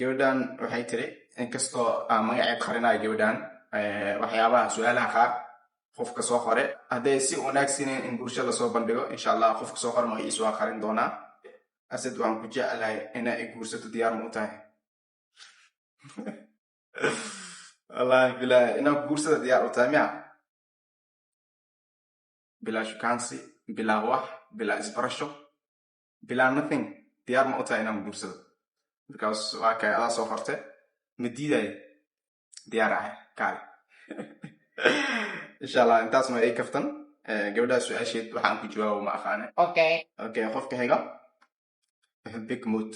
Gabadhan waxay tiri, inkastoo aan magaceed qarinayo gabadhan, waxyaabaha su-aalaha qaar qofka soo qore hadday si wanaagsaneen in bulshada lasoo bandhigo, insha Allah qofka soo qore magaciisa waa qarin doonaa. Asad, waan ku jeclahay, inaa i guursato diyaar ma u tahay? Wallahi bilahi, inaan ku guursada diyaar u tahay miya? Bilaa shukaansi, bilaa wax, bilaa isbarasho, bilaa nothing, diyaar ma u tahay inaan guursado? Because waa kay adaa soo qorte, ma diidayo, diyaar ahay, kaale. Insha Allah intaasna ay kaftan. Gabadhaha su-aasheed waxaan ku jawaabo ma aqaane. Okay. Okay, qofka xiga, أحبك موت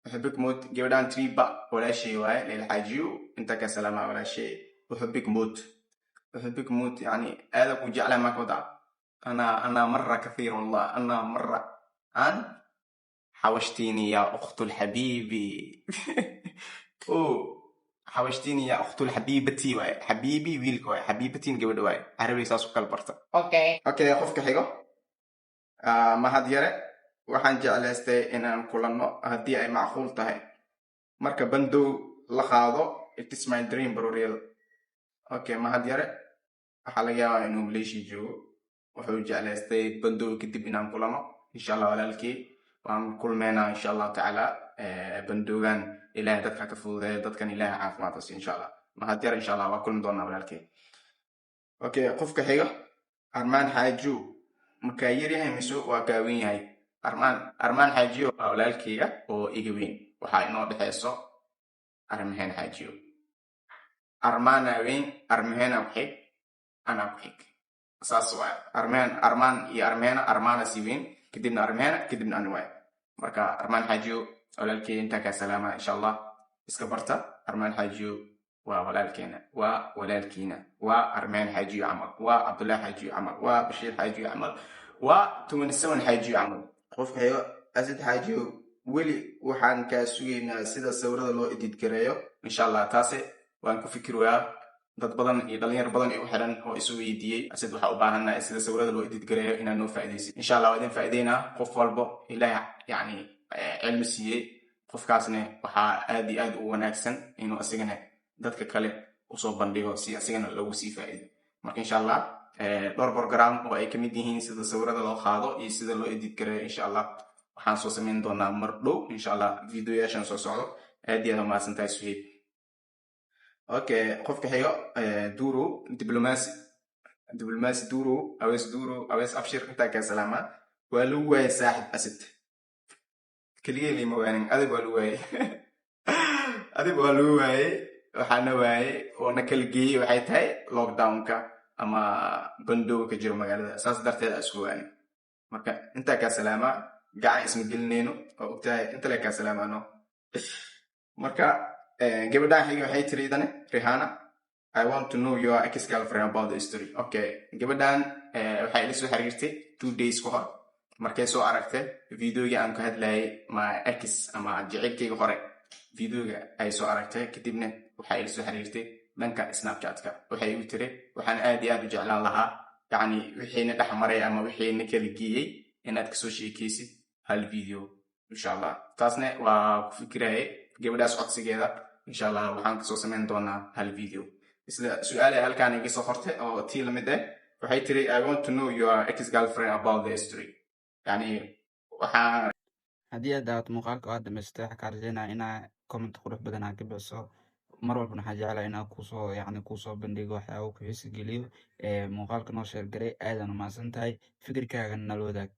أحبك موت. Gabadhan triba walaashay waaye, Leyla Xaajiyo, inta ka salaama walaashay. أحبك موت أحبك موت, yani aada ku jeclahay maa ka wadaa? أنا مرة كثير, والله أنا مرة أن حوشتيني يا أخت الحبيبي, أوه حوشتيني يا أخت الحبيبتي واي. حبيبي wiilka waay, xabiibatiin gabadha waay. Carabi saas u kala barta. Okay. Okay, qofka xigo. Mahad Yare, waxaan jeclaystay inaan kulanno haddii ay macquul tahay marka bandow la qaado. It is my dream, bro, real. Okay, Mahad Yare waxaa laga yaabaa inuu Malaysia joogo. Wuxuu jeclaystay bandow kadib inaan kulano. Insha Allah walaalkii, waan kulmeynaa insha Allahu tacaala. Bandowgan Ilaahay dadka ka fududeeyo, dadkan Ilaahay caafimaad ha siiyo insha Allah. Mahad Yare, insha Allah waa kulmi doonaa walaalkii. Okay, qofka xiga, Armaan Xaajiyo, makaa yar yahay mise waa kaa weyn yahay Armaan? Armaan Xaajiyo waa walaalkeyga oo iga weyn. Waxaa inoo dhexeyso Armaheen Xaajiyo. Armaanaa weyn, Armaheena ku xig, anaa ku xig, saas waay. Armeen, Armaan iyo Armeena, Armaana sii weyn, kadibna Armeena, kadibna ani waay. Marka Armaan Xaajiyo walaalkey, intaa kaa salaama. Insha Allah iska barta, Armaan Xaajiyo waa walaalkeena, waa walaalkiina, waa Armeen Xaajiyo camal, waa Cabdullahi Xaajiyo camal, waa Bashiir Xaajiyo camal, waa 27 Xaajiyo camal. Qofka xigo, Asad Xaajiyo, weli waxaan kaa sugaynaa sida sawirada loo edit gareeyo. Insha Allah taase waan ku fikirayaa. Dad badan iyo dhalinyar badan igu xiran oo isu weydiiyey, Asad, waxaa u baahannahay sida sawirada loo edit gareeyo inaad noo faa'iidaysid. Insha Allah waa idin faa'iideynaa. Qof walbo Ilaah yani cilmi siiyey, qofkaasne waxaa aad iyo aad u wanaagsan inuu asigana dadka kale usoo bandhigo si asigana loogu sii faa'iido. Marka insha Allah dhowr program oo ay kamid yihiin sida sawirada loo qaado iyo sida loo edit gareeyo, insha Allah waxaan soo samayn doonaa mar dhow, insha Allah, videoyaashan soo socdo. Aad iyo aad umahadsan tahay, Suhiib. Okay, qofka xigo, Duro Diblomaasi, Diblomaasi Duro, Awees Duro, Awees Abshir, intaa kaa salaamaa. Waa lagu waayay saaxib Asad. Keligee lima waanin, adig waa lagu waayay, adig waa lagu waayay. Waxaana waayay oo na kala geeyey waxay tahay lockdownka ama bandowga ka jiro magaalada, saas darteed aa isku waanin. Marka intaa kaa salaamaa, gacan isma gelinayno oo ogtahay, inta le kaa salaamaano. Marka gabadhan xiga waxay tiri idane, Rihana, I want to know your ex girlfriend about the story. Okay, gabadhan waxay ila soo xiriirtay 2 days ka hor markay soo aragtay videoga aan ka hadlayay ma ex ama jaceylkayga hore. Videoga ay soo aragtay kadibna waxay ila soo xiriirtay dhanka Snapchatka. Waxay igu tiri, waxaan aad iyo aad u jeclaan lahaa yacni wixiina dhex maray ama wixiina kala geeyey inaad kasoo sheekaysid hal video. Insha Allah taasne waa ku fikirayay gabadhaas codsigeeda. Insha Allah waxaan kasoo samayn doonaa hal video. Isla su-aal ay halkaan iga soo qortay oo tii lamid ah, waxay tiri, I want to know your ex girlfriend about the history. Yani waxaa Haddii aad daawato muuqaalka oo aad dhamaysatay, waxaa kaa rajeynaya inaa comment qurux badan aad ka bixiso. Mar walbana waxaan jeclahay inaan kusoo yacni kusoo bandhigo waxyaabo ku xiisi geliyo. Ee muuqaalka noo share garay, aadaan umahadsan tahay. Fikirkaagana nala wadaag.